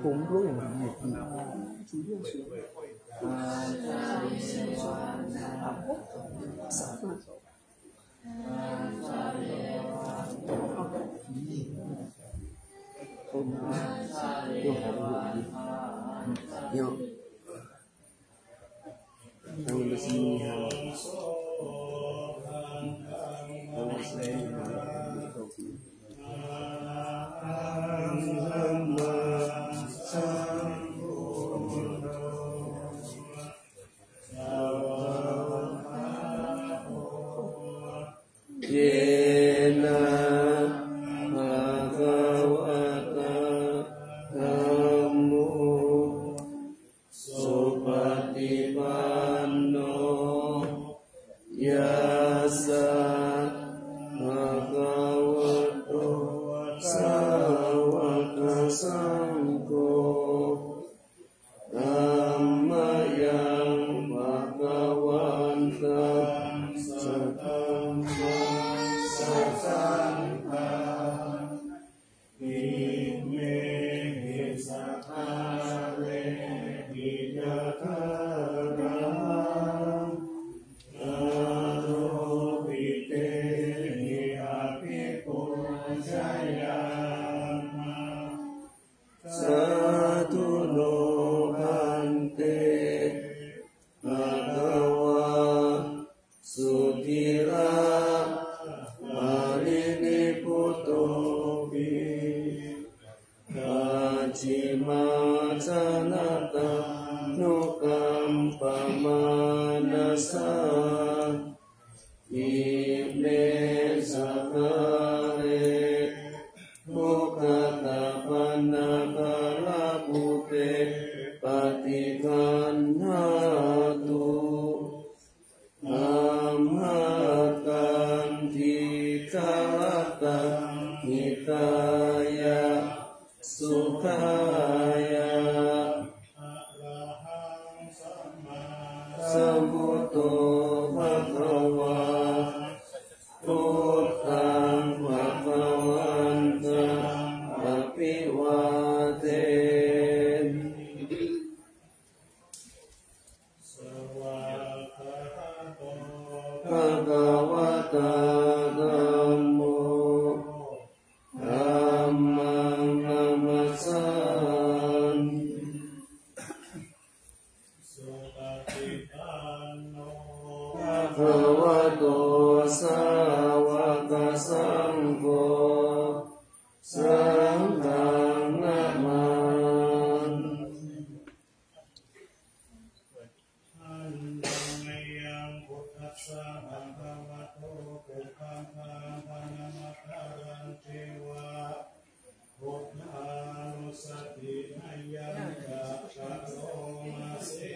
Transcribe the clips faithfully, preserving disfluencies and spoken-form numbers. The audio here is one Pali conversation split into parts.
ผมร่วง Yena bhagavatā dhammo supaṭipanno, yassa bhagavato sāvakasaṅgho, tammayaṃ bhagavantaṃ sadhammaṃ sasaṅghaṃ, imehi sakkārehi yathārahaṃ āropitehi abhipūjayāma. Sādhu no bhante, bhagavā sudhiraparinibbutopi, pacchimājanatānukampamānasā, ime sakkāre bhogatabbannakārabhūte paṭiggaṇhātu, amhākaṃ dīgharattaṃ hitāya sukhāya. Arahaṃ sammāsambuddho bhagavā, buddhaṃ bhagavantaṃ abhivādemi. Svākkhāto bhagavatā dhammo, dhammaṃ namassāmi. Supaṭipanno bhagavato sāvakasaṅgho, saṅghaṃ namāmi. Handa mayaṃ buddhassa bhagavato pubbabhāganamakārañceva buddhānussatinayañca karoma se.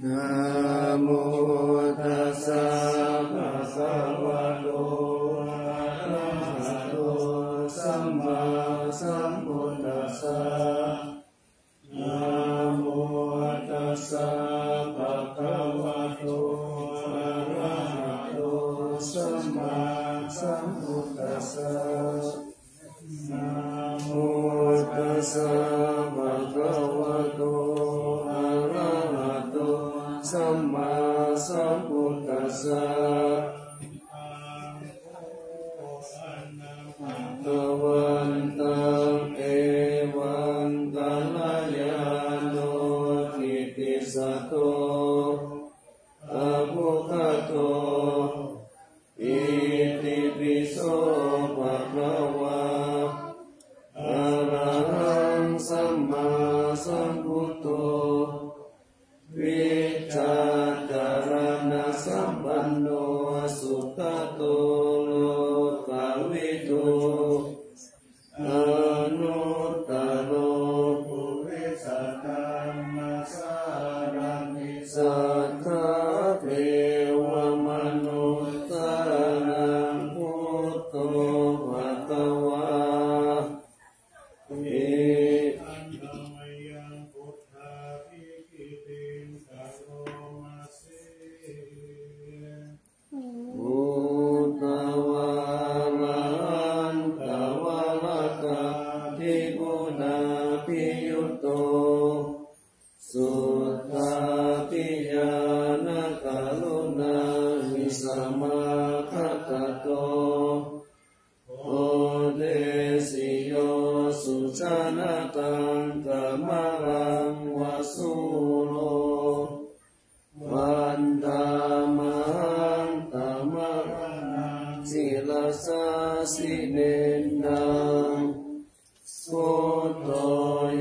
Namo tassa bhagavato arahato sammāsambuddhassa. Namo tassa bhagavato arahato sammāsambuddhassa. Namo tassa bhagavato arahato sammāsambuddhassa. Bhagavantaṃ evaṃ kalyāṇo kittisaddo abbhuggato, itipi so bhagavā arahaṃ sammāsambuddho, vijjācaraṇasampanno sugato lokavidū, anuttaro purisadammasārathi satthā devamanussānaṃ buddho bhagavāti. Buddhānussāsinenna buddho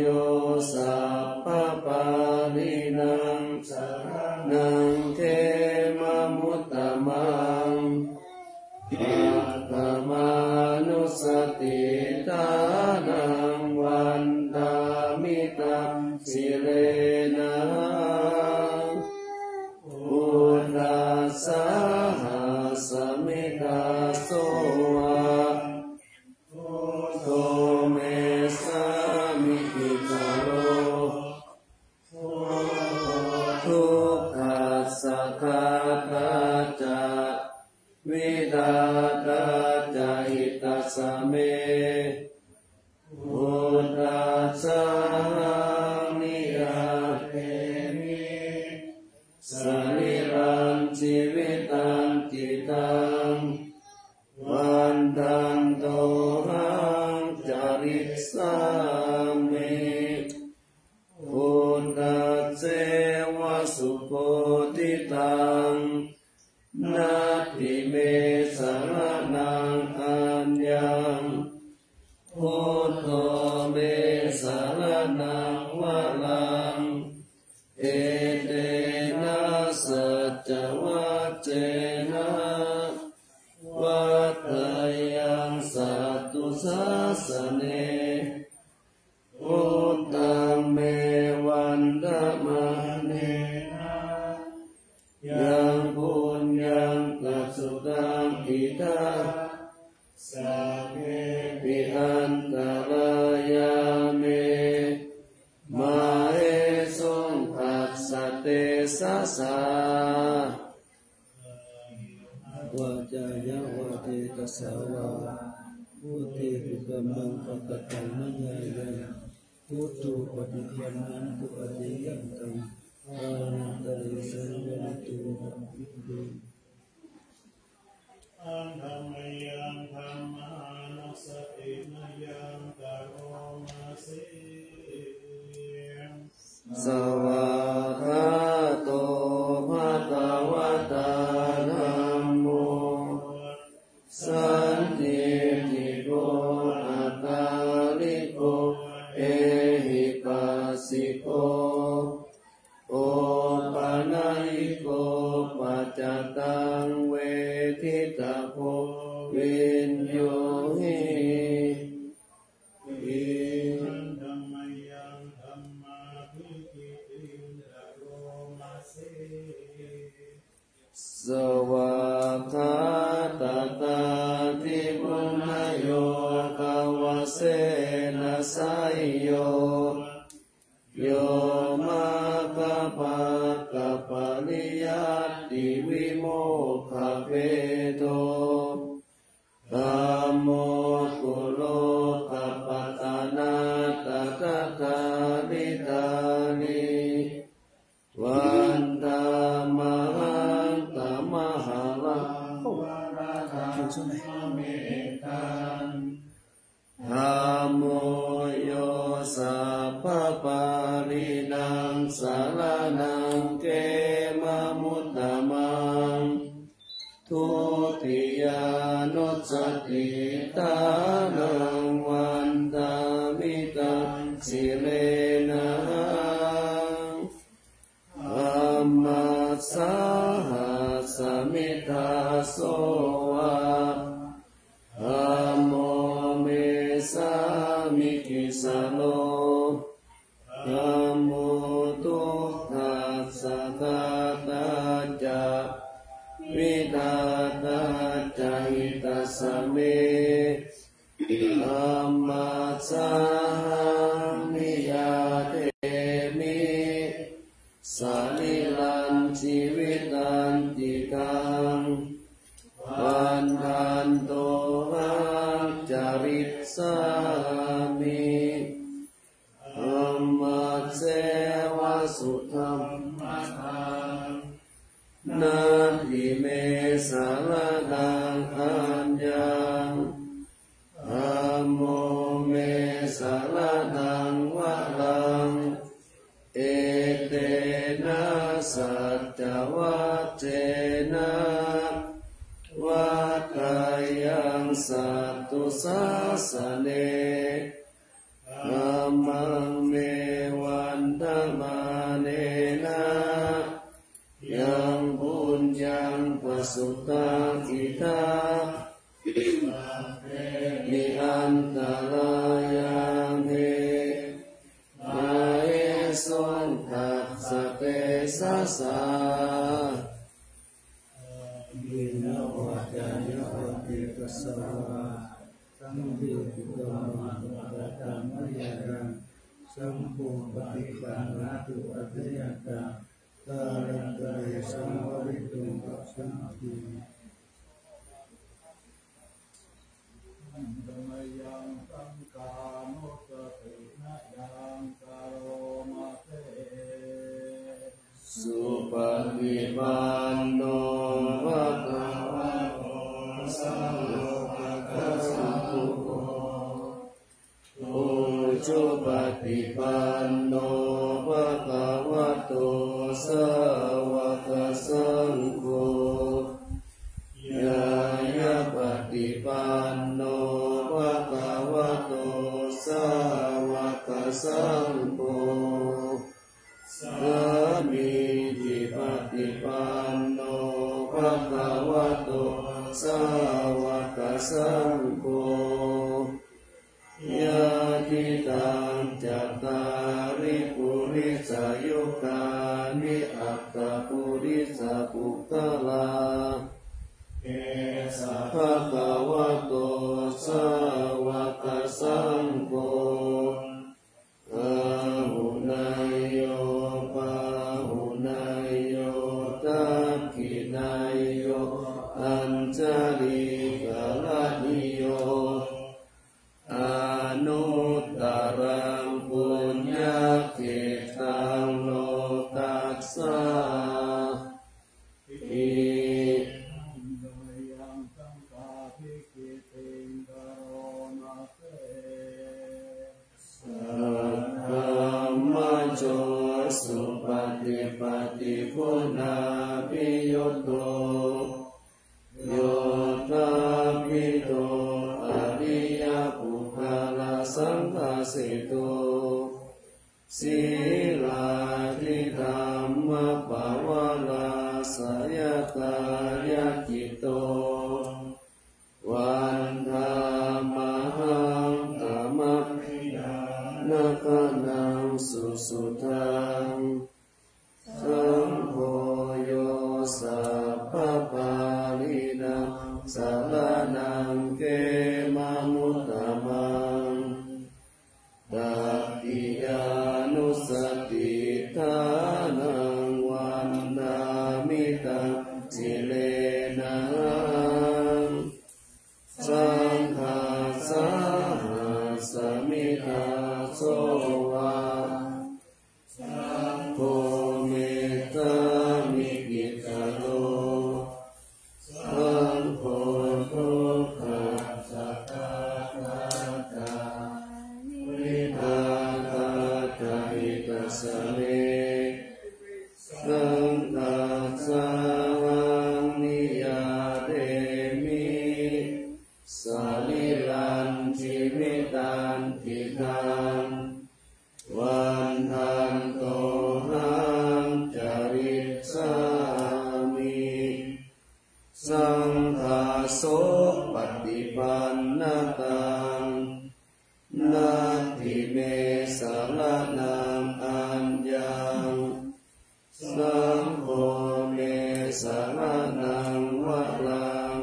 yo sabbapāṇīnaṃ saraṇaṃ khemamuttamaṃ. Paṭhamānussatiṭṭhānaṃ vandāmi taṃ sirena. Buddhassāhasmi dāso va buddho me sāmikissaro. Buddho dukkhassa ghātā ca vidhātā ca hitassa me. Buddhassāhaṃ niyyādemi sarīrañjīvitañcidaṃ. Vandantohaṃ carissāmi buddhasseva subodhitaṃ. Natthi me saraṇaṃ aññaṃ, buddho me saraṇaṃ varaṃ. Etena saccavajjena vaḍḍheyyaṃ satthu sāsane. Buddhaṃ me vandamānena yaṃ puññaṃ pasutaṃ idha, sabbepi antarāyā me māhesuṃ tassa tejasā. Vācāya vā cetasā vā, buddhe kukammaṃ pakataṃ mayā yaṃ, buddho paṭiggaṇhatu accayantaṃ, kālantare saṃvarituṃ va buddhe. Handa mayaṃ dhammānussatinayaṃ karomasi. Svākkhāto bhagavatā dhammo, sandiṭṭhiko akāliko ehipassiko, opanayiko paccattaṃ veditabbo viññūhi. Handa mayaṃ dhammābhigītiṃ karomasi. Svākkhātatādiguṇayogavasena seyyo, yo maggapākapariyattivimokkhabhedo, dhammo kulokapatanā tadadhāridhārī, vandāmahaṃ tamaharaṃ varadhammametaṃ. Dhammo yo sabbapāṇīnaṃ saraṇaṃ khemamuttamaṃ, dutiyānussatiṭṭhānaṃ vandāmi taṃ sirena. Dhammassāhasmi dāso va, dhammo me sāmikissaro. Dhammo dukkhassa ghātā ca vidhātā ca hitassa me. Dhammassāhaṃ niyyādemi sarīrañjīvitañcidaṃ. Vandantohaṃ carissāmi dhammasseva sudhammataṃ. Natthi me saraṇaṃ aññaṃ, dhammo me saraṇaṃ varaṃ. Etena saccavajjena vaḍḍheyyaṃ sa Satthu sāsane dhammaṃ me vandamānena yaṃ puññaṃ pasutaṃ idha sabbepi antarāyā me māhesuṃ tassa tejasā. Kāyena vācāya va cetasā vā saṅghe kukammaṃ pakataṃ mayā yaṃ saṅgho paṭiggaṇhatu accayantaṃ kālantare saṃvarituṃ va saṅghe. Handa mayaṃ saṅghānussatinayaṃ karoma se. Supaṭipanno bhagavato sāvakasaṅgho. Ujupaṭipanno bhagavato sāvakasaṅgho. Ñāyapaṭipanno bhagavato sāvakasaṅgho. Sāmīcipaṭipanno bhagavato sāvakasaṅgho. Yadidaṃ cattāri purisayugāni aṭṭha purisapuggalā, esa bhagavato sāvakasaṅgho. Āhuneyyo pāhuneyyo dakkhiṇeyyo añjalikaraṇīyo anuttaraṃ puññakkhettaṃ lokassā ti. Handa mayaṃ saṅghābhigītiṃ karoma se. Saddhammajo supaṭipattiguṇābhiyutto yoṭṭhābbidho ariyapuggalasaṅghaseṭṭho sīlādidhammapavarāsayakāyacitto vandāmahaṃ tamatthidānagaṇaṃ susuddhaṃ. Saṅgho yo sabbapāṇīnaṃ saraṇaṃ khemamuttamaṃ. Tatiyānussatiṭṭhānaṃ vandāmi taṃ sirenahaṃ. Saṅghassa sahassamhi dāso va saṅgho me sāmikissaro. Saṅgho dukkhassa ghātā ca vidhātā ca hitassa me. Saṅghassahaṃ niyyādemi sarīrañjīvitañcidaṃ. Vandantohaṃ carissāmi saṅghassopaṭipannataṃ. Natthi me saraṇaṃ aññaṃ, saṅgho me saraṇaṃ varaṃ.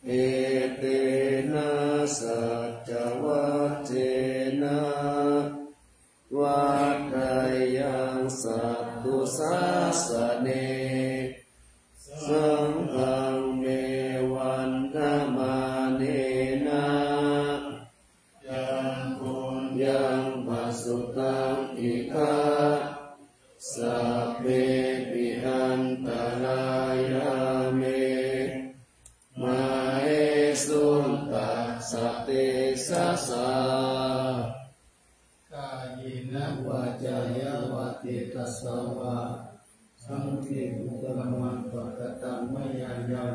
Etena saccavajjena vaḍḍheyyaṃ satthu sāsane. Saṅghaṃ me vandamānena yaṃ puññaṃ pasutaṃ idha sabbepi antarāyā me māhesuṃ tassa tejasā. Kāyena vācāya va cetasā vā saṅghe kukammaṃ pakataṃ mayā yaṃ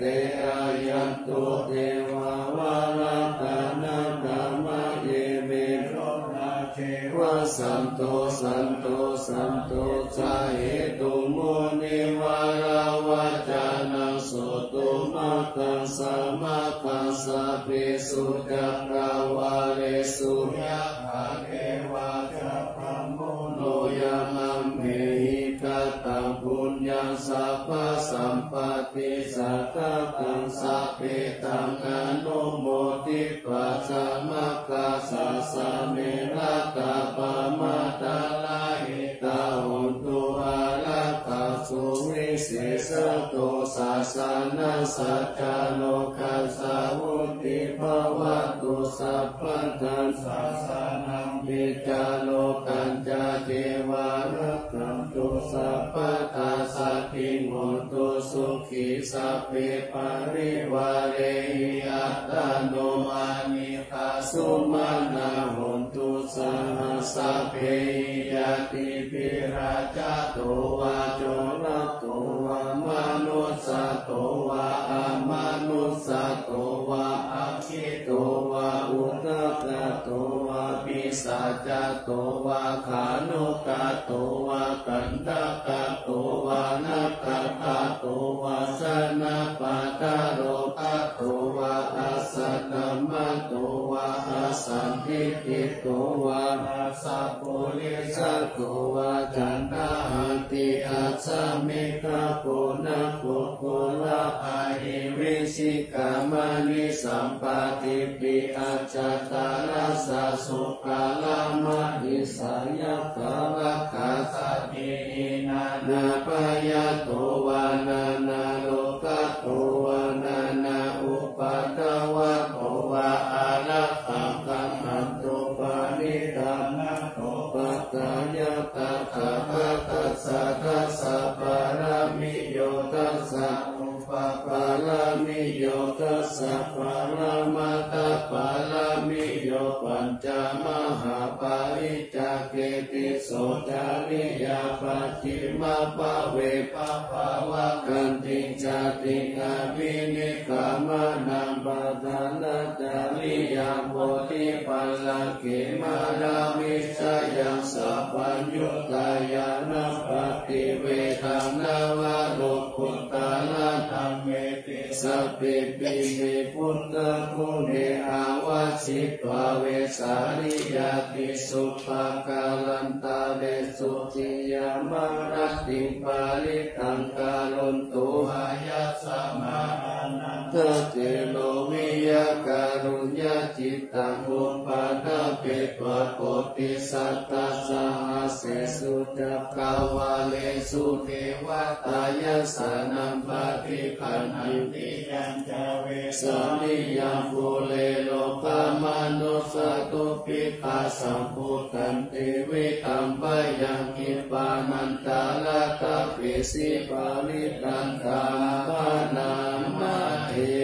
te āyantu devā varattanakkhamā, ye me rogā ceva santo santo santo ca hetu munivaravacanaṃ sotumaggaṃ samaggaṃ sabbesu cakkavāḷesu yakkha devā ca brahmuno yaṃ amhehi kataṃ puññaṃ sabbasampatti sādhakaṃ sabbe taṃ anumoditvā samaggā sāsane ratā pamādarahitā hontu arakkhaṃ suvisesato sāsanasacchā lokassa vuḍḍhī bhavatu sabbadā sāsanampi ca lokañca devā rakkhantu sabbadā saddhiṃ hontu sukhī sabbe parivārehi attāno anīghā sumanā hontu saha sabbehi ñātibhi rājato vā corato vā manussato vā amanussato vā aggito vā udakato vā pisācato vā khāṇukato vā kaṇṭakato vā nakkhattato vā janapadarogato vā asaddhammato vā asandiṭṭhito vā asappurisato vā canda nāgo gola ahi vicchikamaṇi sampaṭipi, ajātaraccha sukkara mahīsā yakkha rakkhasādīhi, nānābhayato vā nānārogato vā nānāupaddavato vā, ārakkhaṃ gaṇhantu parittaṃ. Natthūpapāya tathāgatassa, dasa pāramiyo dasa, upapāramiyo dasa, paramatthapāramiyo pañca, mahāpariccāge tisso cariyā, pacchimabbhave pabbavakkhantiṃ jātiṃ abhinikkhamanaṃ, padhānacariyaṃ bodhipallaṅke māravijayaṃ, sabbaññutañāṇappaṭivedhaṃ navalokuttaradhammeti, sabbepime buddhaguṇe āvajjitvā vesāliyā, tīsu pākārantaresu tiyāmarattiṃ, parittaṃ karonto āyasmā Ānandatthero viya kāruññacittaṃ, upaṭṭhapetvā koṭisatasahassesu, cakkavāḷesu devatā yassāṇaṃ paṭiggaṇhanti. Yañca vesāliyaṃ pure rogāmanussadubbhikkhasambhūtaṃ, tividhaṃ bhayaṃ khippamantaradhāpesi, parittaṃ taṃ bhaṇāma he.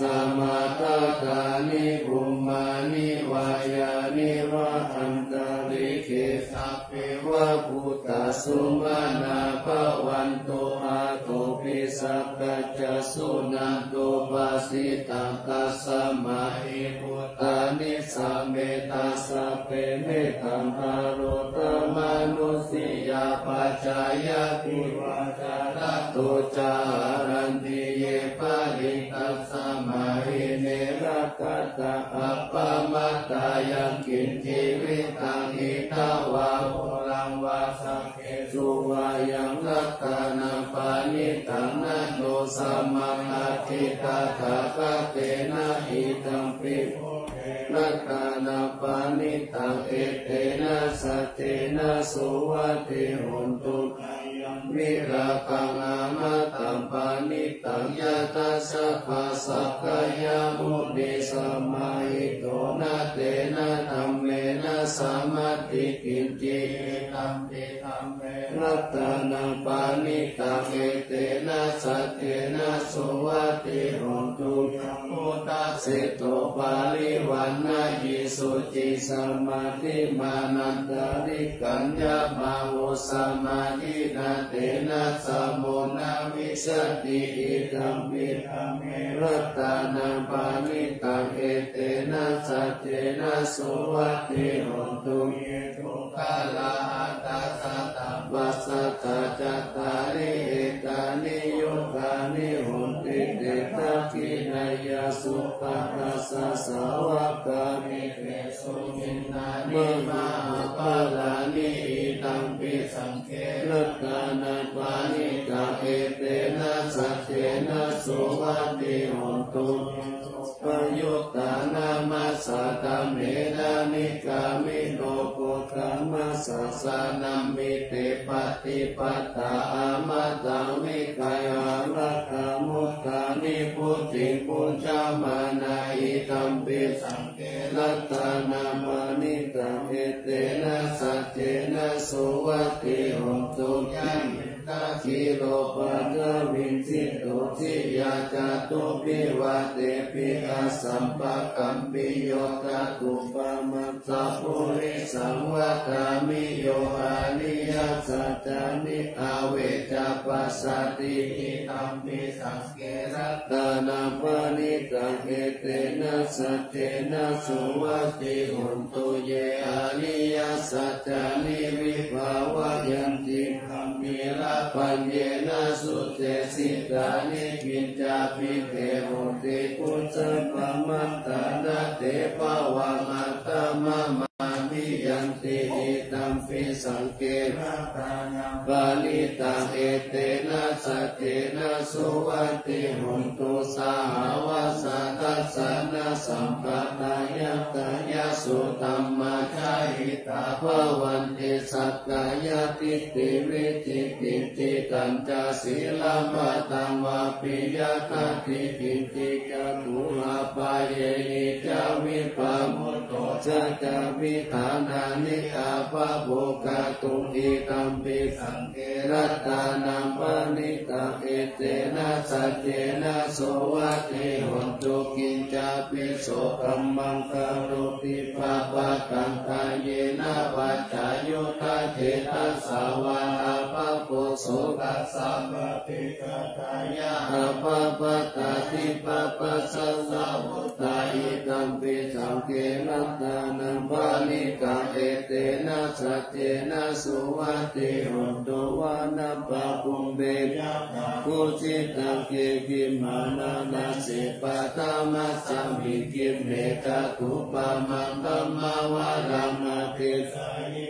Saṃvatthakāni bhummāni vā yāni va antalikkhe, sabbeva bhūtā sumanā bhavantu, athopi sakkacca suṇantu bhāsitaṃ. Tasmā hi bhūtā nisāmetha sabbe, mettaṃ karontha mānusiyā pajāya, divā ca ratto ca haranti ye baliṃ. Tasmā hi ne rakkhatha appamattā, yaṃ kiñci vittaṃ idha vā huraṃ vā saggesu vā yaṃ ratanaṃ paṇītaṃ, na no samaṃ atthi tathāgatena, idampi buddhe ratanaṃ paṇītaṃ, etena saccena suvatthi hotu. Khayaṃ virāgaṃ amataṃ paṇītaṃ, yadajjhagā sakyamunī samāhito, na tena dhammena samatthi kiñci, idampi dhamme ratanaṃ paṇītaṃ, etena saccena suvatthi hotu. Yaṃ buddhaseṭṭho parivaṇṇayī suciṃ, samādhimānantarikaññamāhu, samādhinā tena samo na vijjati, idampi dhamme ratanaṃ paṇītaṃ, etena saccena suvatthi hotu. Ye dukkharāhatasatta pasatthā, cattāri etāni yugāni honti, te dakkhiṇeyyā sugatassa sāvakā, tesu dinnāni mahapphalāni, idampi saṅghe ratanaṃ paṇītaṃ, etena saccena suvatthi hotu. Ye dukkhappayuttā nāma saddhammena nikkāmino gotamasāsanamhi, te pattipattā amataṃ vigayha, laddhā mudhā nibbutiṃ bhuñjamānā, idampi saṅghe ratanaṃ paṇītaṃ, etena saccena suvatthi hotu. Yānīdha khīlopathaviṃ sito, siyā catubbhi vātebhi asampakampiyo, tathūpamaṃ sappurisaṃ vadāmi, yo ariyasaccāni avecca passati, idampi saṅghe ratanaṃ paṇītaṃ, etena saccena suvatthi hotu. Ye ariyasaccāni vibhāvayanti gambhīrapaññena sudesitāni, kiñcāpi te honti bhuñjamānā, na te bhavaṃ aṭṭhamamāmiyanti, idampi saṅghe ratanaṃ paṇītaṃ etena saccena suvatthi hotu. Sahāvassa dassanasampadāya kāyasū dhammā jahitā bhavanti sakkāyadiṭṭhi vicikicchitañca sīlabbataṃ vāpi yadatthi kiñci ca dubbhāpāyehi ca vippamutto ca ca vidhānāni abbhabbo kātuṃ idampi saṅghe ratanaṃ paṇītaṃ etena saccena suvatthi hotu. Kiñcāpi so dhammaṃ karoti pāpakaṃ kāyena vācāyuda cetasā vā abbhabbo so tassa paṭicca dāya abbhabbatādipapāsā vuttā idampi saṅghe ratanaṃ paṇītaṃ etena saccena suvatthi hotu. Vanappagumbe yathā phussitagge gimhānanāse paṭhamasmiṃ gimhe tathūpamaṃ brahmavaraṃ adesayi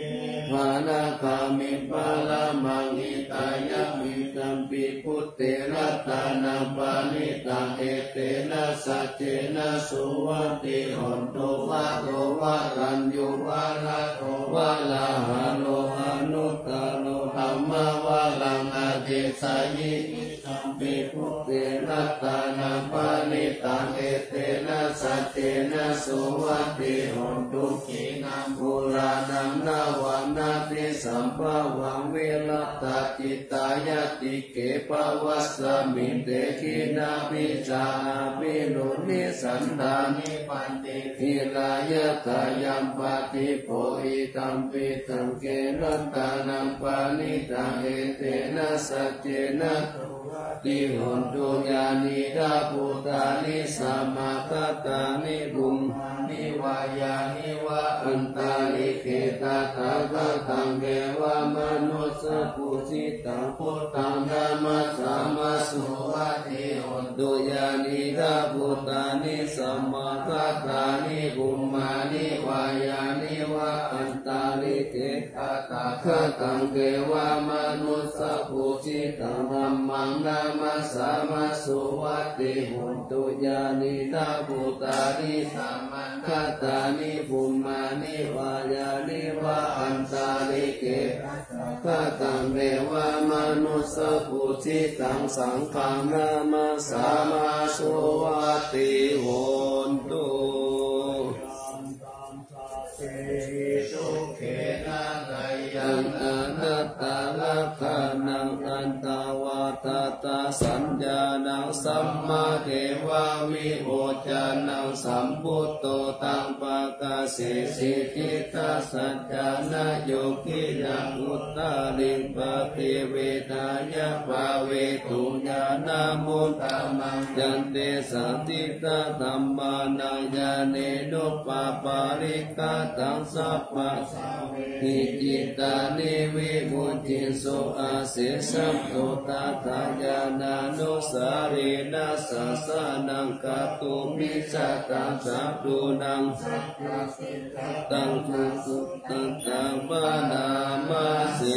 nibbānagāmiṃ paramaṃ hitāya idampi buddhe ratanaṃ paṇītaṃ etena saccena suvatthi hotu. Varo varaññū varado varāharo anuttaro dhammavaraṃ adesayi idampi buddhe ratanaṃ paṇītaṃ etena saccena suvatthi hotu. Khīṇaṃ purāṇaṃ navaṃ natthi sambhavaṃ virattacittāyatike bhavasmiṃ te khīṇabījā avirūḷhichandā nibbanti dhīrā yathāyampadīpo idampi saṅghe ratanaṃ paṇītaṃ etena saccena suvatthi hotu. Yānīdha bhūtāni samāgatāni bhummāni vā yāni va antalikkhe tathāgataṃ devamanussapūjitaṃ buddhaṃ namassāma suvatthi hotu. Yānīdha bhūtāni samāgatāni bhummāni vā yāni va antalikkhe tathāgataṃ devamanussapūjitaṃ dhammaṃ namassāma suvatthi hotu. Yānīdha bhūtāni samāgatāni bhummāni vā yāni va antalikkhe tathāgataṃ devamanussapūjitaṃ saṅghaṃ namassāma suvatthi hotu. Sabbehi dukkhena khayyaṃ anattā lakkhaṇaṃ, attavādasaññāṇaṃ sammadevavimocaṇaṃ, sambuddho taṃ pakāsesi diṭṭhasaccāna yoginā, uttariṃ paṭivedāya pāvetuṃ ñāṇamuttamaṃ. Yantesa diṭṭhadhammānaṃ ñāṇenupapālikkhataṃ, sabbasāvehi cittāni vimucciṃsu asesato. Tathā ñāṇānussārena sāsanaṃ kātumicchataṃ, sadūnaṃ sabbasiddhataṃ, taṃ sutvā bhaṇāma se.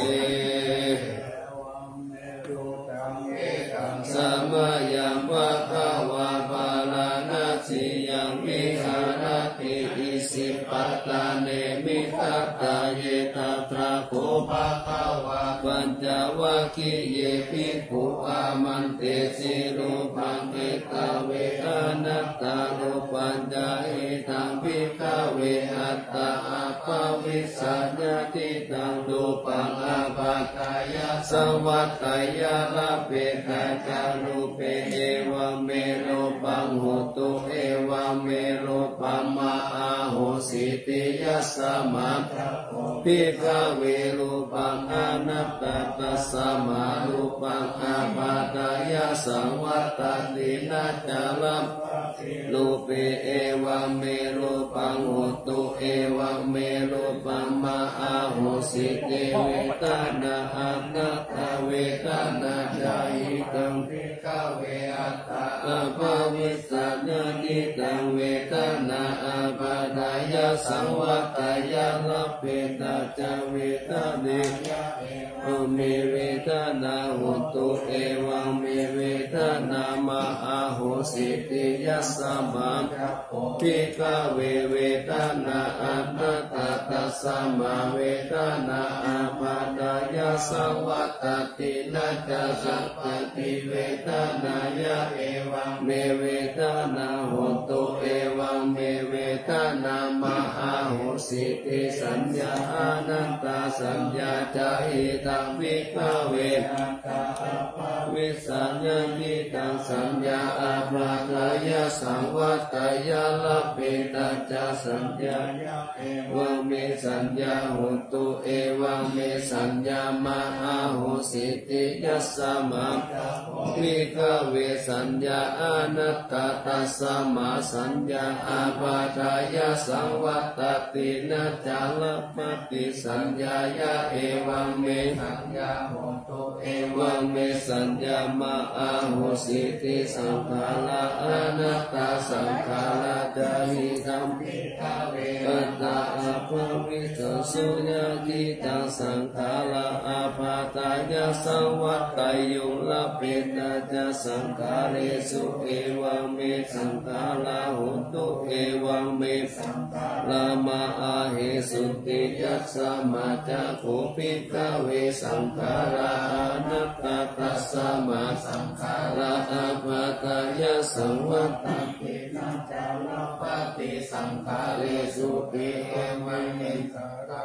Samayaṃ bhagavā bārāṇasiyaṃ viharati isipatane migadāye. Tatra kho bhagavā pañcavaggiye bhikkhū āmantesi: Rūpañcetave anattā, rūpañca edaṃ bhikkhave attā abhavissa. Yadidaṃ rūpaṃ ābādhāya saṃvatteyya, labbhetha ca rūpe evamero paṃ hotu, evamero pamā ahosīti. Yasmā ca kho bhikkhave rūpaṃ anattā, tasmā rūpaṃ ābādhāya saṃvattati, na ca labbhati rūpe evamero paṃ hotu, evamero pamā ahosīti. Vedanā anattā, vedanā ca edaṃ bhikkhave attā abhavissa. Yadidaṃ vedanā ābādhāya saṃvatteyya, labbhetha ca vedanāya evam me vedanā hontu, evaṃ me vedanā mā ahosīti. Yasmā ca kho bhikkhave vedanā anattā, tasmā vedanāya ābādhāya saṃvattati, na ca labbhati vedanāya, evaṃ me vedanā hontu, evaṃ me vedanā mā ahosīti. Saññā anattā, saññā ca idaṃ bhikkhave anattā, apphavissayaṃ idaṃ saññā ābādhāya saṃvatteyya, labbhetha ca saññāya, evaṃ me saññā hontu, evaṃ me saññā mā ahosīti. Yasmā ca kho bhikkhave saññā anattā, tasmā saññā ābādhāya saṃvattati, na ca labbhati saññāya, evaṃ me saññā hontu, evaṃ me saññā mā ahosīti. Saṅkhārā anattā, saṅkhārā ca idaṃ bhikkhave attā, apphavissayaṃ idaṃ saṅkhārā ābādhāya saṃvatteyyuṃ, labbhetha ca saṅkhāresu, evaṃ me saṅkhārā hontu, evaṃ me saṅkhārā mā ahesunti. Yasmā ca kho bhikkhave saṅkhārā anattā, tasmā saṅkhārā ābādhāya saṃvattanti, na ca labbhati saṅkhāresu, evaṃ me saṅkhārā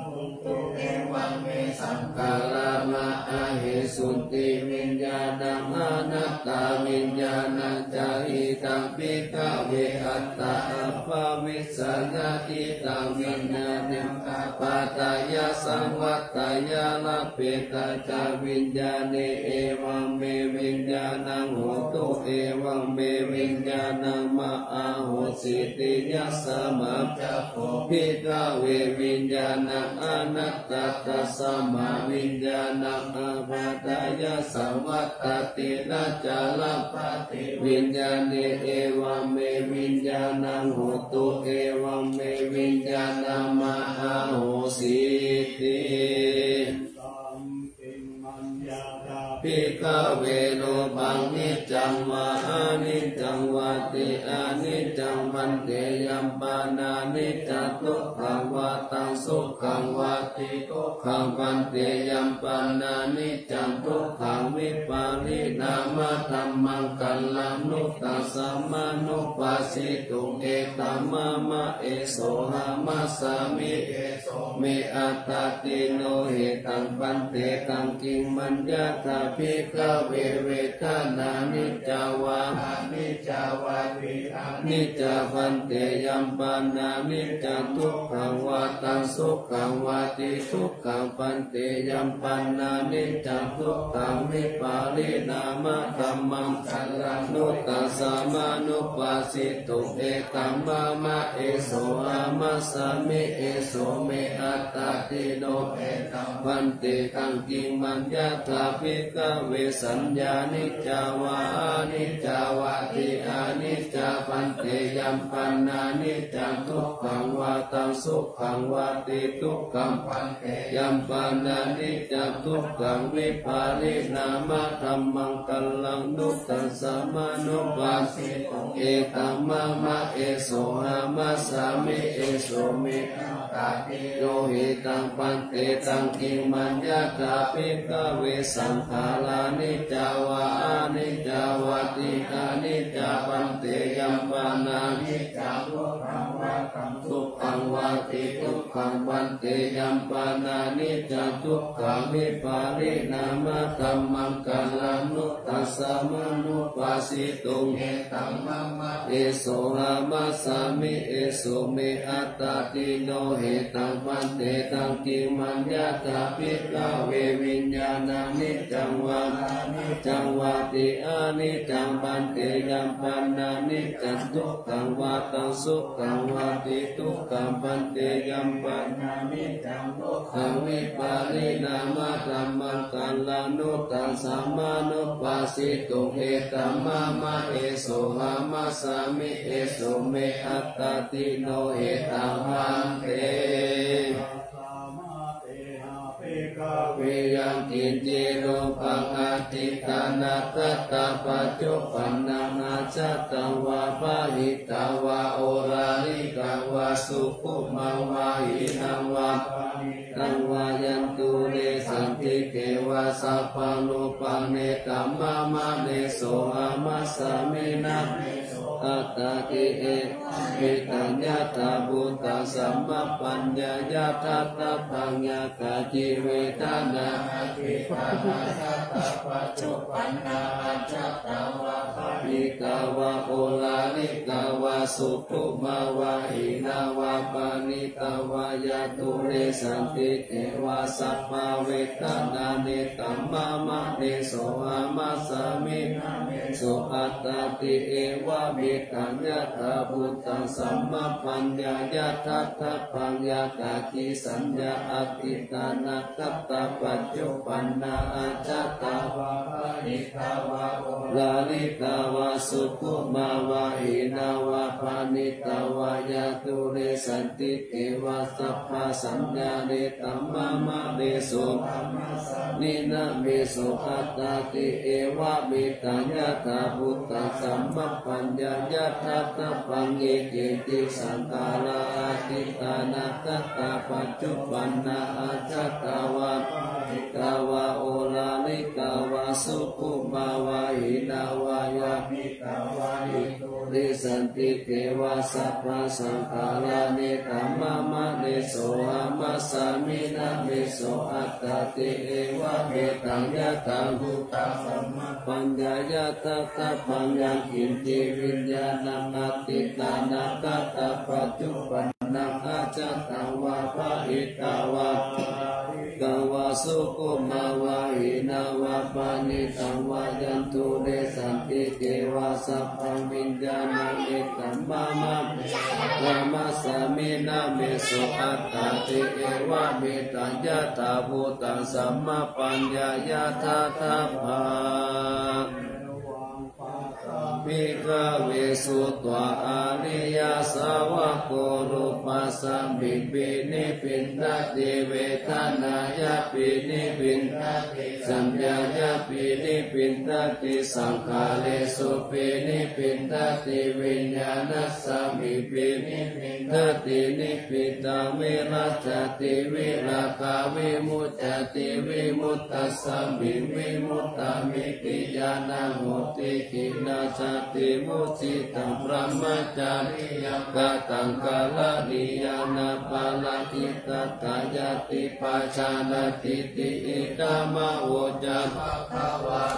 hontu, evaṃ me saṅkhārā mā ahesunti. Viññāṇaṃ anattā, viññāṇañca idaṃ bhikkhave attā, apphavissayaṃ idaṃ viññāṇaṃ ābādhāya saṃvatteyya, labbhetha ca viññāṇe, evaṃ me viññāṇaṃ hontu, evaṃ me viññāṇaṃ mā ahosīti. Yasmā ca kho bhikkhave viññāṇaṃ anattā, tasmā viññāṇaṃ ābādhāya saṃvattati, na ca labbhati viññāṇe, evaṃ me viññāṇaṃ hontu, evaṃ me viññāṇaṃ mā ahosīti. Bhikkhave, rūpaṃ niccaṃ vā aniccaṃ vāti. Aniccaṃ, bhante, yam panāniccaṃ, dukkhaṃ vā taṃ sukhaṃ vāti. Dukkhaṃ, bhante, yam panāniccaṃ, dukkhaṃ vipariṇāmadhammaṃ, kallaṃ nu tassamanupassituṃ, etaṃ mama, esohamasmi, eso me attāti. No hetaṃ, bhante, taṃ kiṃ maññatha? Bhikkhave, vedanā niccā vā aniccā vāti. Aniccā, bhante, yam panāniccaṃ, dukkhaṃ vā taṃ sukhaṃ vāti. Dukkhaṃ, bhante, yam panāniccaṃ, dukkhaṃ vipariṇāmadhammaṃ, kallaṃ nu tassamanupassituṃ, etaṃ mama, esohamasmi, eso me attāti. No hetaṃ, bhante, taṃ kiṃ maññatha? Bhikkhave, saññā niccā vā aniccā vāti. Aniccā, bhante, yam panāniccaṃ, dukkhaṃ vā taṃ sukhaṃ vāti. Dukkhaṃ, bhante, yam panāniccaṃ, dukkhaṃ vipariṇāmadhammaṃ, kallaṃ nu tassamanupassituṃ, etaṃ mama, esohamasmi, eso me attāti. No hetaṃ, bhante, taṃ kiṃ maññatha? Bhikkhave, saṅkhārā niccā vā aniccā vāti. Aniccā, bhante, yam panāniccaṃ, dukkhaṃ vā taṃ sukhaṃ vāti. Dukkhaṃ, bhante, yam panāniccaṃ, dukkhaṃ vipariṇāmadhammaṃ, kallaṃ nu tassamanupassituṃ, etaṃ mama, esohamasmi, eso me attāti. No hetaṃ, bhante, taṃ kiṃ maññatha? Bhikkhave, viññāṇaṃ niccaṃ vā aniccaṃ vāti. Aniccaṃ, bhante, yam panāniccaṃ, dukkhaṃ vā taṃ sukhaṃ vāti. Dukkhaṃ, bhante, yam panāniccaṃ, dukkhaṃ vipariṇāmadhammaṃ, kallaṃ nu tassamanupassituṃ, etaṃ mama, esohamasmi, eso me attāti. No hetaṃ, bhante. Yaṅkiñci rūpaṃ atītānāgatapaccuppannaṃ ajjhattaṃ vā bahiddhā vā oḷārikaṃ vā sukhumaṃ vā hīnaṃ vā taṃ vā yaṃ dūre santike vā sabbarūpaṃ netamāma nesohamasmi na meso attāti. Evametaṃ yathābhūtaṃ sammappaññāya daṭṭhabbaṃ. Yā kāci vedanā atītānāgatapaccuppanna ajjhattā vā bahiddhā vā oḷārikā vā sukkhumā vā hīnā vā paṇītā vā yaṃ dūre santike vā sabbā vedanā netamāma nesohamasmi na meso attāti. Evametaṃ yathābhūtaṃ sammappaññāya daṭṭhabbaṃ. Yā kāci saññā atītānāgatapaccuppanna ajjhattā vā bahiddhā vā oḷārikā vā sukkhumā vā hīnā vā paṇītā vā yaṃ dūre santike vā sabbā saññā netamāma nesohamasmi na meso attāti. Evametaṃ yathābhūtaṃ sammappaññāya daṭṭhabbaṃ. Ye keci saṅkhārā atītānāgatapaccuppanna ajjhattā vā bahiddhā vā oḷārikā vā sukkhumā vā hīnā vā paṇītā vā yaṃ dūre santike vā sabbā saṅkhārā netamāma nesohamasmi na meso attāti. Evametaṃ yathābhūtaṃ sammappaññāya daṭṭhabbaṃ. Yaṅkiñci viññāṇaṃ atītānāgatapaccuppannaṃ ajjhattaṃ vā bahiddhā vā oḷārikaṃ vā sukkhumā vā hīnā vā paṇītaṃ vā yaṃ dūre santike vā sabbaṃ viññāṇaṃ netamāma nesohamasmi na meso attāti. Evametaṃ yathābhūtaṃ sammappaññāya daṭṭhabbaṃ. Bhikkhave sutvā ariyasāvako rūpasmiṃ pinipindati vedanāya pinipindati saññāya pinipindati saṅkhāresu pinipindati viññāṇasmiṃ pinipindati nibbindaṃ virajjati virāgā vimuccati vimuttasmiṃ vimuttamitti ñāṇaṃ hoti. Khinnassati vussitaṃ brahmacariyaṃ kataṃ karaṇīyaṃ nāparaṃ itthattāyāti pajānātīti idamavoca.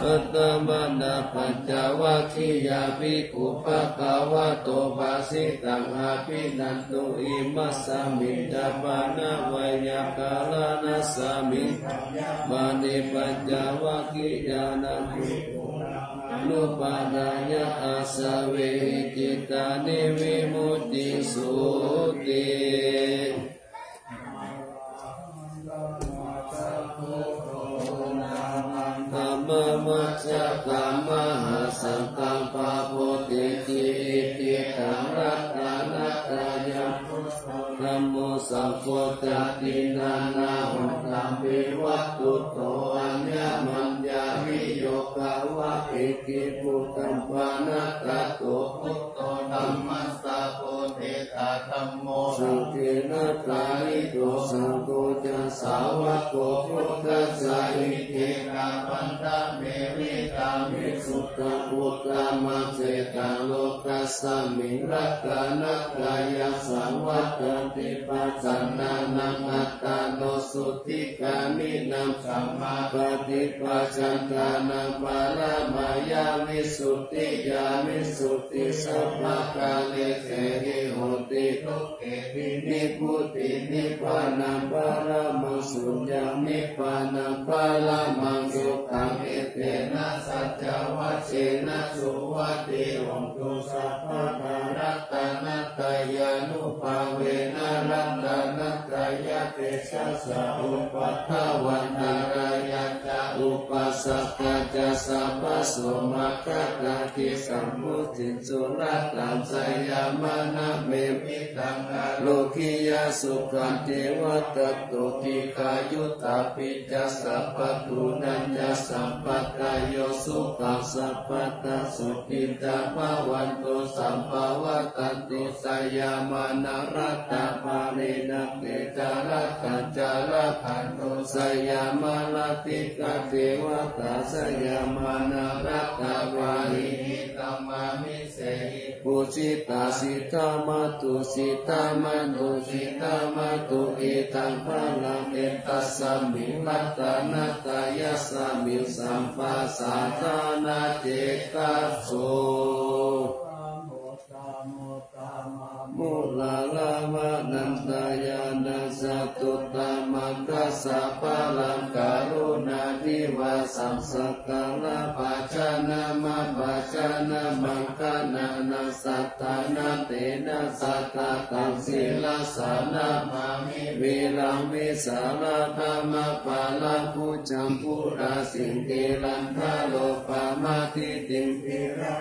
Attamanā pañcavaggiyā bhikkhū bhagavato bhāsitaṃ abhinanduṃ. Imasmiñca pana veyyākaraṇasmiṃ bhaññamāne pañcavaggiyānaṃ bhikkhūnaṃ anupādāya āsavehi cittāni vimucciṃsūti. Dhammaṃ majjhakamahāsaṅghaṃ pāpūjeti iti taṃ ratanattayam. Dhammo saṅgho ca tiṇṇannahottampi vatthuto aññamaññaviyogavā icchettabbanatato buddho dhammasāvako dhammo saṅghena pālito. Saṅgho ca sāvako buddhassa icchettabbantaṃ me vitamisu taṃ uttamaṃ setaṃ lokasmiṃ ratanattayam saṃvattanti. Pasannānaṃ attāno sudhigāminaṃ sammāpaṭipajjhantānaṃ paramāya visuddhiyā visuddhisabbakāresehi hoti. Dukkhehi nibbutiṃ nibbānaṃ paramaṃ suññaṃ nibbānaṃ paramaṃ sukhaṃ. Etena saccavajjena suvatthi hotu sabbadā. Ratanattayānubhāvena ratanattayatejasā upaddavaṃ antarāyā ca upāsakā ca sabbaso, maggāgāthī sambodhiṃsu, laddhaṃ jayamaṅgalaṃ. Evaṃ me alokiyaṃ sukhaṃ deva dato, dīghāyu ca paṭipassā, sabbadukkhaṃ ca sabbaantarāyo, sukhī sabbadā sotthī ca bhavantu sabbā. Vaḍḍhantu jayamaṅgalaratnapālita, te ca rakkhantu ca rakkhantu, jayamaṅgalaratnakā devatā, jayamaṅgalaratnapālita, namāmi te. Pūjitā sītā mātā, sītā mātā, sītā mātā, etammaṅgalaṃ. Etasmiṃ ratanattayasmiṃ, sabbasaṅghānaṭṭhānaso, mūlā lāmahaṃ ānantayaṃ, sāvudhantaṃ sabbamaṅgalaṃ, kāruññadivasānaṃ, sakkārabhājanamappājānamaṅgalaṃ, nānāsāsanattayena, sādhakaṃ sirasā namāmi. Viraṃ vītarāgaṃ apāraṃ, bhujagaṃ gajavaraṃ, sīhaṃ dānādidhammaṃ,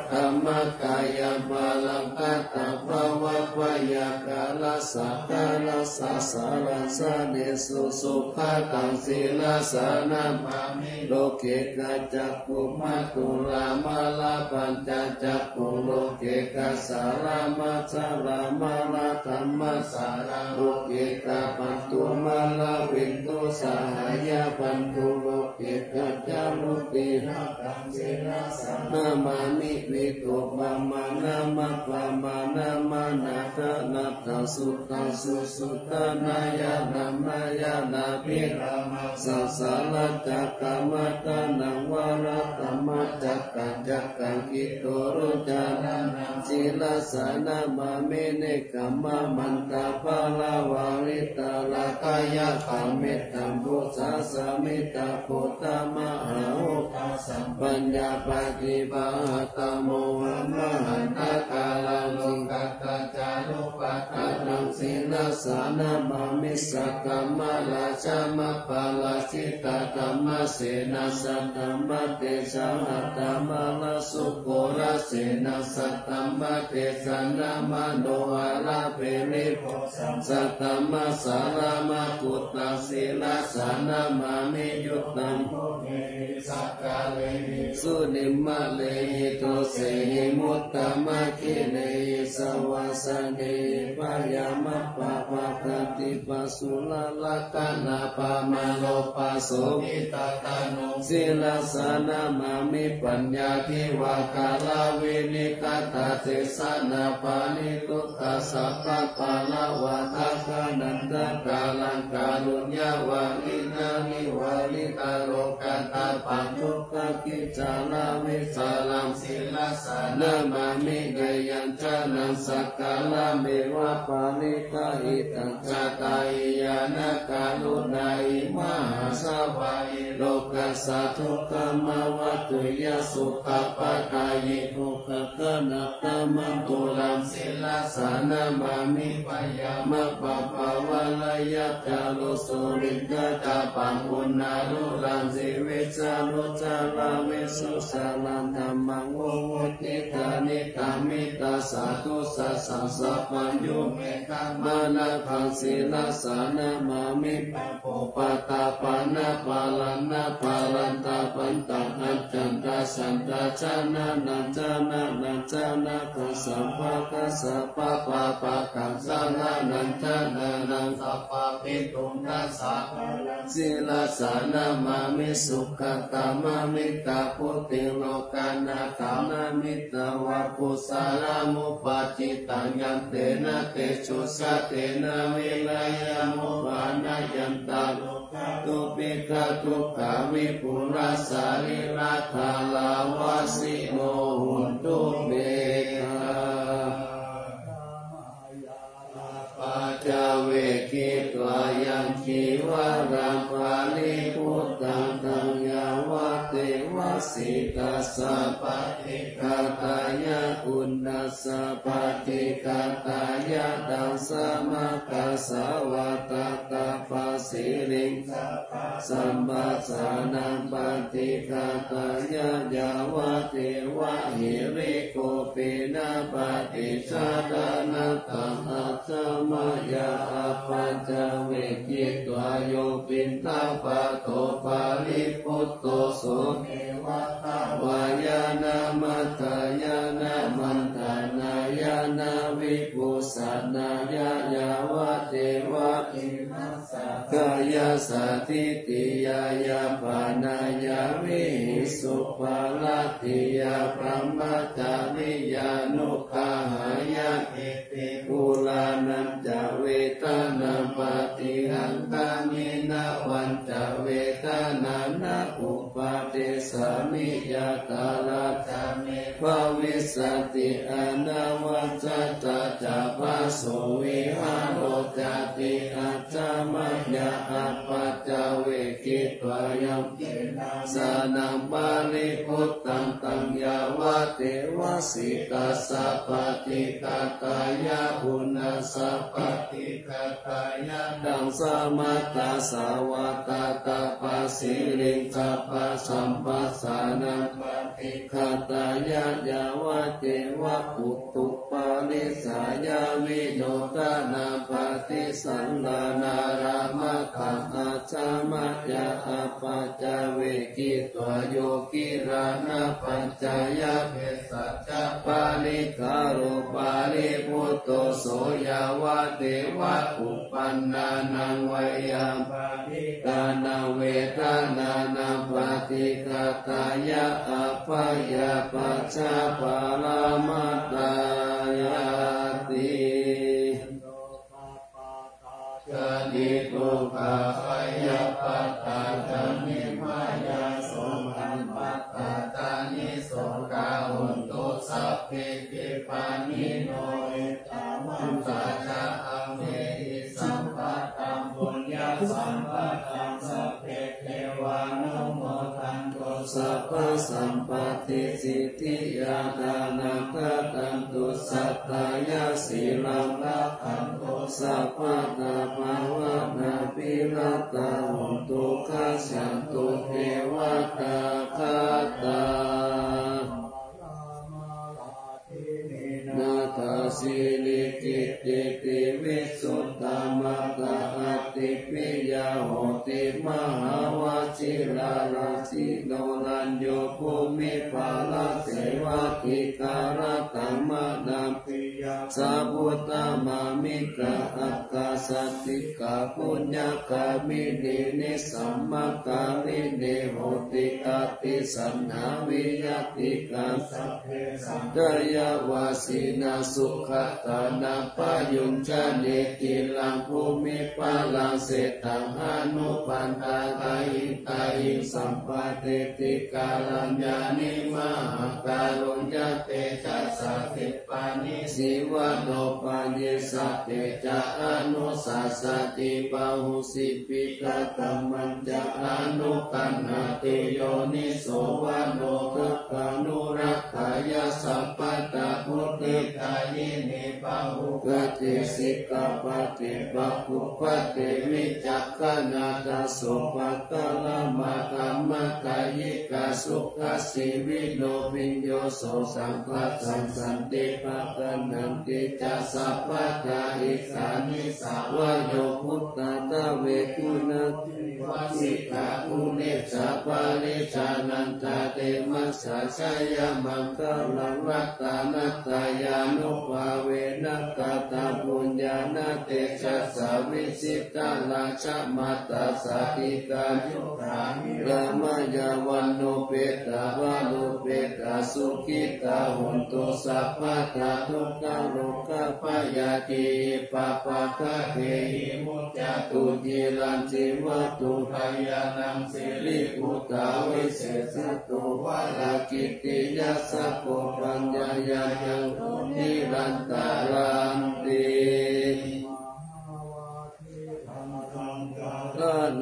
kaṇhākāyamalaṃ, katvāna kaṭṭhamudaraṃ, satta kaṭṭhamudaraṃ, sāvudhantaṃ bhaddamokkhadaṃ, pavutthajātiṃ virattamakkhayaṃ, bhāsitaṃ sīhassa narāsane, susuṅgataṃ sirasā namāmi. Loke kaccaṃ cupaddavamārabbhā, ca cakkhukā loke, kassāraṃ mārānaṃ mārātirekhamakkhayaṃ, loke kāpyatthu mārā, viṭū saha bhaddamokkhadaṃ, loke kaṭṭhamudaraṃ, sīhaṃ dānaṃ sirasā namāmi. Visuddhijnanaṃ appamāṇaṃ, anāgatamanussaraṃ, suddhaṃ susuddhaṃ, ñāṇānaṃ ñāṇabhidhānaṃ, sahassañcakkamappannānaṃ, varattha maccakaṃ, cakkaṃ kitu rucāraṇaṃ, sirasā namāmi. Nekkhammamantaṃ aparājitapallaṅkaṃ, mettambusekaṃ suviharamāraṃ, bhāsitaṃ paññāpadīpajalapāturattamatthaṃ, lokassāti ca rūpaṃ, taṃ sirasā namāmi. Sakkamarajaṃ aparājitapallaṅkaṃ, dhammasenam saddhammattejena, aṭṭhamārasubhū rasenam, saddhammattejena manoharamparibhujaṃ, saddhammassaraṇaṃ buddhaṃ, sirasā namāmi. Uttamaguṇehi sakkārehi, sūnimārehi dosehi, muttamaguṇehi saṃvatthanehi, byāmappabhāganti pāturakkhaṇappaṃ, mārokāsaṃvippasannaṃ, sirasā namāmi. Paññādhivakaraṃ vinikkhattadesanā, parittu ttaṃ sabbapaṇṇāvādākaraṃ, tathāgatānukampānaṃ, kāruññavivaritaṃ lokatthaṃ, pāturakkhitvā vītaraṃ, sirasā namāmi. Yaṃ yaṃ jānaṃ sakkārameva paṇītaṃ, hitaṃ jātā yena karuṇā, imhāsvāhi lokassa dukkhamā, vātuyyā sukhapadaye, dukkhakkhaṇappaṃ aturāṃ, sirasā namāmi. Byāmappabhavarajjataro, sulindhacabhaṃ uṇṇāluṃ, sivīsaruciraṃ visuddhacāraṃ, dhammaṃ vivuccittanikkamitasādhusaccaṃ, sabbaññū me khammāna bhaṇāma, sirasā namāmi. Pubbaṃ paṇḍapāṇaparaṃ nāparaṃ, tapattaṃ accayantaṃ, janānañca nānattha nāgā, sabbā kassāpā pāpaggaṃ, janānañca janānaṃ, sabbāpekkhantaṃ sabbaraṃ, sirasā namāmi. Sugatāmanukampānaṃ, buddhālokanāthaṃ, namitvā kusalāni upaṭṭhitaṃ, yantena tejojjhālena, viriyamuppānaṃ, yantaṃ rogā dubbaghā, dukkhā vipulā, sarīrathāravajjino, hontu me. Paccavekkhitvā yaṃ cīvaraṃ, paribhuttaṃ taṃ yāvadeva vajjasappaṭighātāya, uṇhisappaṭighātāya, dasamakkhasavatthaka pāsiriṃsapasamphassānaṃ paṭighātāya, yāvadeva hirikopinaṃ paṭicchādanatthaṃ, ajja mayā apaccavekkhitvā, yo piṇḍapāto paribhutto, so neva davāya na madāya na maṇḍanāya na vibhūsanāya, yāvadeva hīnasā kāyassa ṭhitiyā yāpanāya vihiṃsuparatiyā, brahmacariyānuggahāya, iti purāṇañca vedanaṃ paṭihaṅkhāmi, navañca vedanaṃ na uppādessāmi, yātrā ca me bhavissati anavajjatā ca phāsuvihāro cāti, ajja mayā apaccavekkhitvā yaṃ kinasānaṃ paribhuttaṃ, taṃ yāvadeva sītasappaṭighātāya, uṇhisappaṭighātāya, dasamakkhasavatthaka pāsiriṃsapasamphassānaṃ paṭighātāya, yāvadeva utuparissayavinodanaṃ paṭisallānārāmatthaṃ, ajja mayā apaccavekkhitvā yo gilānapaccayabhesa ccaparikkhāro paribhutto, so yāvadeva uppannānaṃ veyyābādhikānaṃ vedanānaṃ paṭighātāya, abyāpajjhaparamatāyāti. ca niddukkhā bhayappattā ca nibbhayā sokappattā ca nissokā hontu sabbepi pāṇino. Ettāvatā ca amhehi sambhataṃ puññasampadaṃ sabbe devānumodantu sabbasampattisiddhiyā. Dānaṃ dadantu saddhāya sīlaṃ rakkhantu sabbadā bhāvanābhiratā hontu gacchantu devatāgatā. Nātha sirikittiti visuddhā mātā ādi piyā hoti mahāvajiralajjino rañño bhūmipalasevādikarattaṃ mānā piyā savutthamāmikā ākāsaṭṭhikā puññagāminī nisammakāminī hoti ādi saṇhā viyaṭṭhikā sabbe saññāyavasīnā sugatānappayuñjane. Giriṃ bhūmiṃ palaṃ seṭṭhaṃ anubandā tahiṃ tahiṃ sampāteti kāraññāni mahākāruññatejasā khippāni sīvano payesā te ca anussasati bahussī piṭakatthaṃ ca anugaṇhātu yoniso manokammānubhāvāya sabbattha vuḍḍhidāyini bahūpade sikkhāpade pāpūpade vicakkhaṇā daso pakārama dhammakāyikā sukajīvino bhiyyo sotthappasaṃ santi pakkaṇṇanti ca sabbadā. Issā missā va yo buddhā dveguṇā tivasikā uṇissā parijānantā te majjhā jayamaṅgalaṃ. Ratanattayānubhāvena kataṃ puññānaṃ tejasā vijitā rājamātā sādhikā yugāni ramayā vanūpetā balūpetā sukhitā hontu sabbadā. Dukkharogabhayā tīhi pāpaggahehi muccantu ciraṃ jīvatu bhayaṃ nāsati. Siribhūtā visesato varāhagiriṃ yassaṃ koṇḍaññā yaṃ munivaravacanaṃ tanturaṃ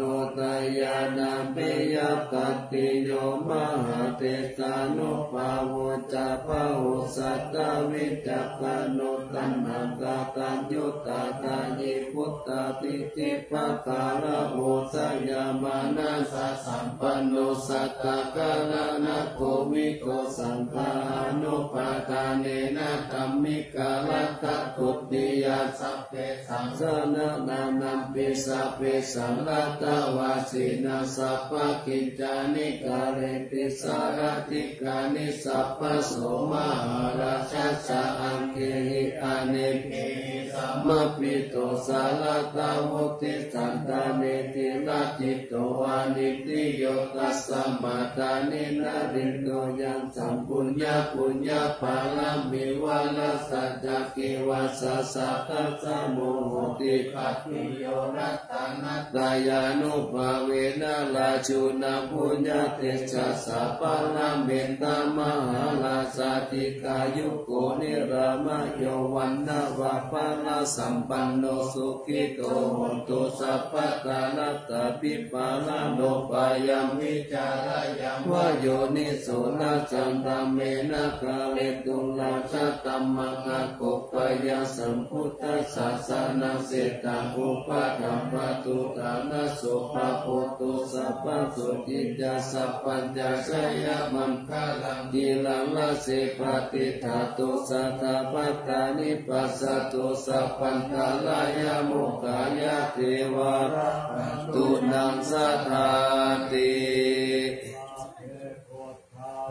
gaṇanti. yo mahātejānubhāvo ca bahusattāvicakkhaṇo taṇhaṅkaraññutā dāyīputtā diṭṭhibhākāraho jayamānasā sampanno sattākāraṇakovito saṅghānubhādānena dhammikaratthaguttiyā sabbe saṅghānānānampi sabbesaṃ atthavasinā sabbakiccāni kareti sārathikāni sabbaso mahārājassa aṅgehi anekehi samapito sarathā vuṭṭhi santane tiratthito anindriyo tasmā dāni narindo yaṃ samphuññapuññaphalaṃ vivarassa cāke vassa sattassa muhutipattiyo ratanattayānubhāvena rājuna bhuññatejasā paranimmitā mahārājā dīghāyuko nirāmayo vaṇṇaṃ vā balasampanno sukhito hotu sabbadā. Atthāpipāṇago pāyāmi cārāya vā yoniso nāsaṃ dhammena karetuṃ rājadhammaṃ akopāya sambuddhasāsanasethā upaṭṭhappatto ṭhānaso pāpotto sabbaso cittisā pañca jayamaṅgalaṃ. Giriṃ rāje patiṭṭhāto satta patthanipassato sabbantarāyapamodakāya devā rakkhantu naṃ sadāti.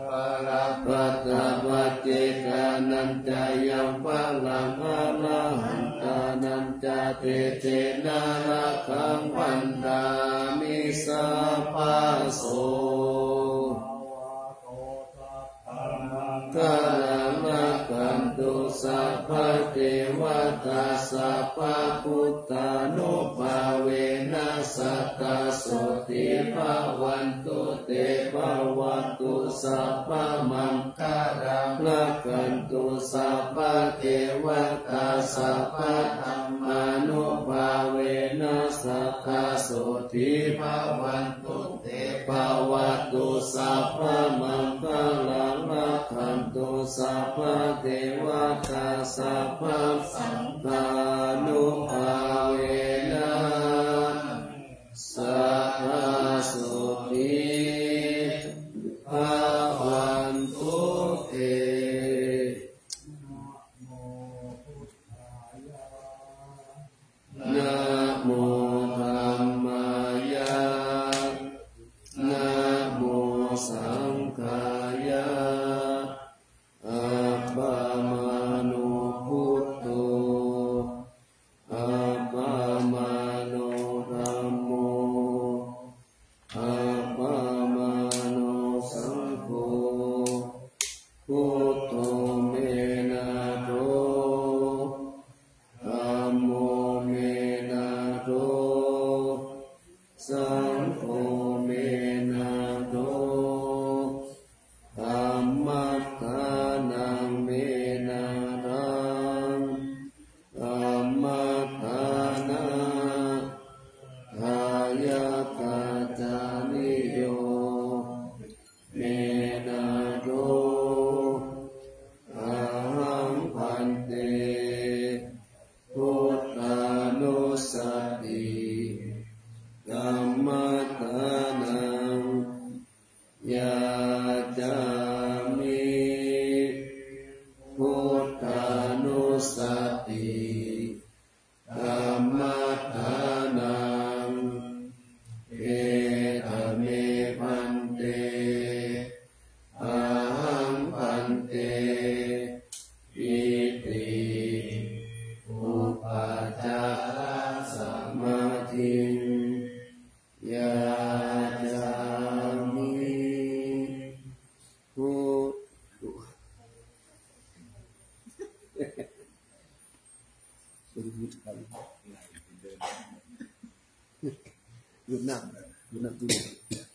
Balappattā paccekānañca yaṃ balaṃ arahantānañca tejena rakkhaṃ bandhāmi sabbaso. Maṅgalaṃ rakkhantu sabbadevatā sabbabuddhānubhāvena sadā sotthī bhavantu te. Bhavatu sabbamaṅgalaṃ rakkhantu sabbadevatā sabbadhammānubhāvena sadā sotthī bhavantu te. Bhavatu sabbamaṅgalaṃ rakkhantu sabbadevatā sabbasaṅghānubhāvena sadā sotthī bhavantu te. Namo dhammāya, namo saṅghāya, appamāṇo buddho, appamāṇo dhammo, appamāṇo saṅgho, buddho me nātho, dhammo me nātho, saṅgho me nātho, dhammaddhanaṃ me nāthaṃ, dhammaddhāna dāyakajjhaniyo me nātho, ahaṃ bhante buddhānussati dhammaddhanaṃ yācāmi. Buddhānussati dhammaddhanaṃ. Etha me bhante, ahaṃ bhante, iti upācārasamādhiṃ yācāmi. Hu- Good night. Good night.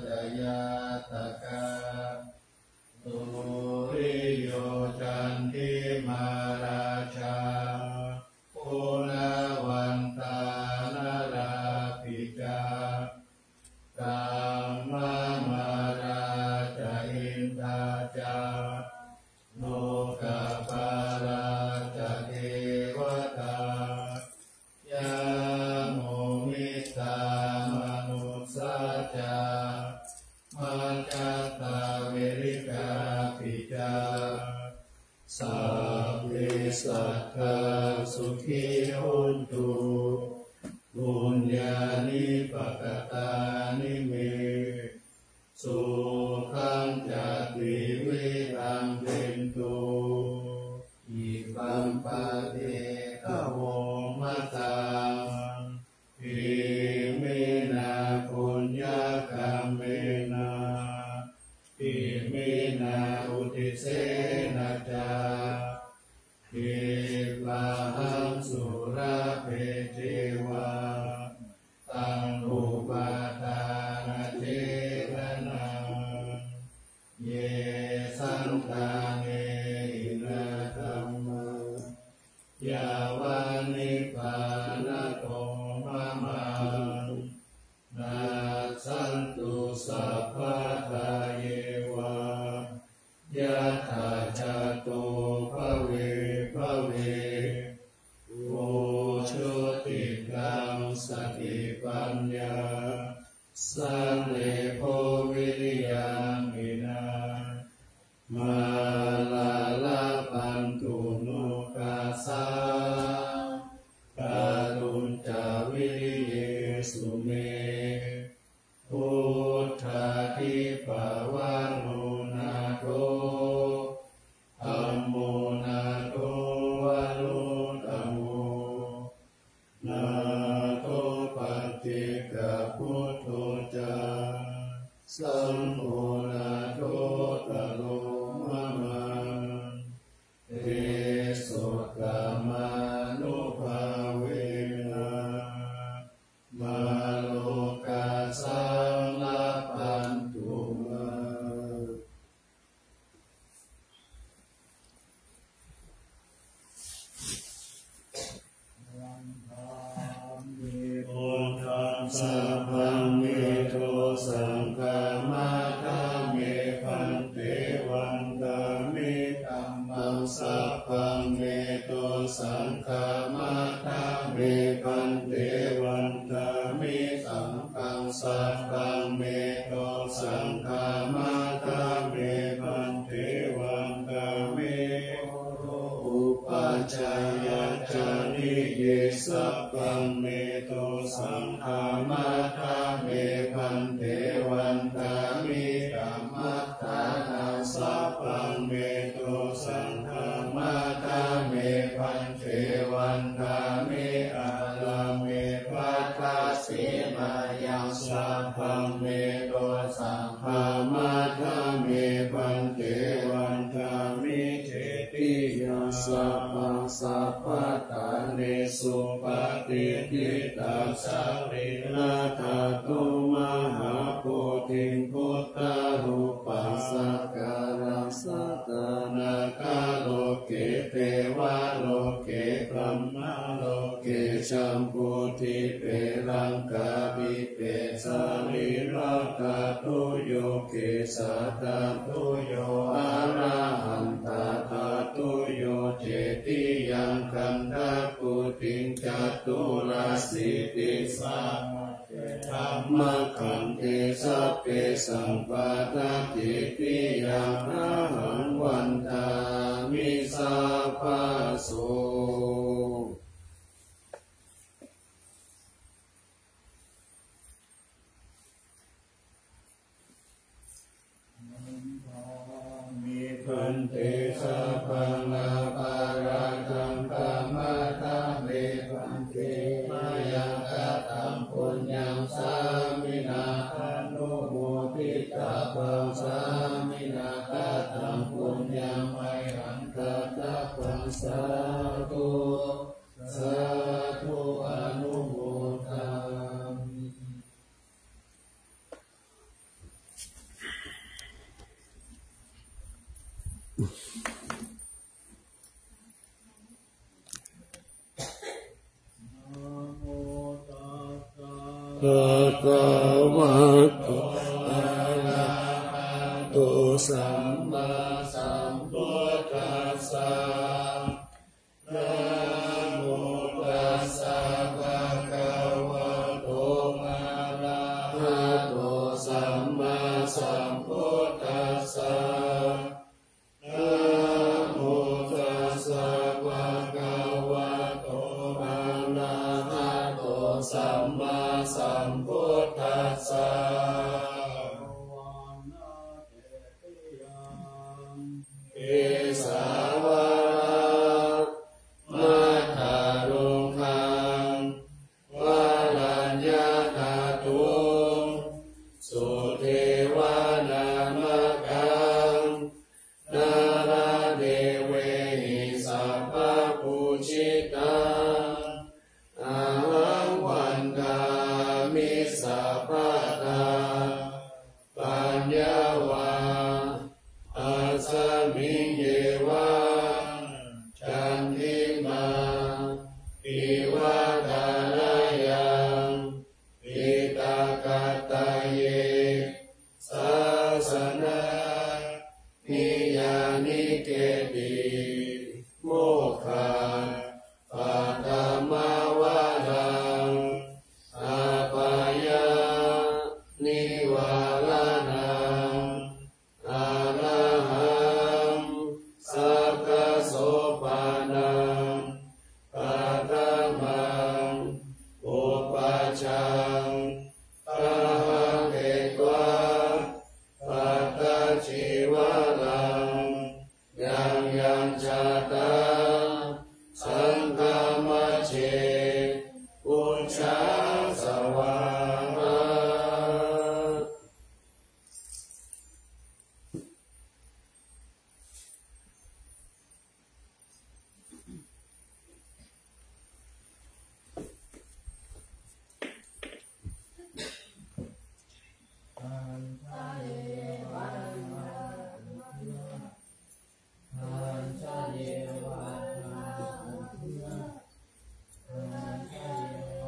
ca ñātakā, suriyo candimā rājā, guṇavantā narāpi ca, brahmamārā ca indā ca, lokapālā ca devatā, yamo mittā manussā ca, majjhattā verikāpi ca, sabbe sattā sukhī hontu, puññāni pakatāni me, sukhañca tividhaṃ dentu. Idaṃ paṭikkhavomataṃ, iminā puññakammena, iminā uddisena ca, khippāhaṃ sulabhe ceva, taṇhupādānachedanaṃ, ye santāne hīnā dhammā, yāva nibbānato mamaṃ, nassantu sabbadā yeva, yattha jāto bhave bhave, vujucittaṃ satipaññā, sallekho viriyamhinā, mārā labhantu nokāsaṃ, kātuñca viriyesu me, Buddhādhipavaro nātho, dhammo nātho varuttamo, nātho paccekabuddho ca, saṅgho nāthottaro mamaṃ, tesottamānubhāvena, mārokāsaṃ labhantu mā. Buddhaṃ sabbaṃ me dosaṃ khamatha me bhante, vandāmi dhammaṃ sabbaṃ me dosaṃ khamatha me bhante, vandāmi saṅghaṃ sabbaṃ me dosaṃ khamatha me bhante, vandāmi guru upajjhāyācariye sabbaṃ me dosaṃ khamatha me bhante, vandāmi dhammadānaṃ sabbaṃ me dosaṃ khamatha me bhante, vandāmi ārāme bhaddasīmāyaṃ sabbaṃ me dosaṃ khamatha me bhante, vandāmi cetiyaṃ sabbaṃ sabbaṭṭhānesu patiṭṭhitaṃ sarīradhātuṃ mahābodhiṃ buddharūpaṃ sakalaṃ sadā nāgaloke devaloke brahmaloke jambudīpe laṅkādīpe sarīradhātuyo kesādhātuyo arahantātūyo cetiyaṃ gandhakuṭiṃ caturāsītisahassaṃ dhammakkhandhe sabbesaṃ padakkhiṇiyaṃ ahaṃ vandāmi sabbaso. Bhante sabbaṃ aparādhaṃ khamatha me bhante, mayā kataṃ puññaṃ sāminā anumoditabbaṃ, sāminā kataṃ puññaṃ mayhaṃ dātabbaṃ, sādhu sādhu anumodāmi. Bhagavato arahato sammāsambuddhassa. Namo tassa bhagavato arahato sammāsambuddhassa. Namo tassa bhagavato arahato sammāsambuddhassa. Kesavāna mattharuṅgaṃ varaññānato sudevanāmakam nāḷāgiriṃ sabrahū jitaṃ ahaṃ vandāmi sabbadā. Paññāvā tasmiṃ yeva candimā iva tharayaṃ diṭṭhagadāye sāsana niyyānikepi mokkhapatham varaṃ apāyanivāraṇā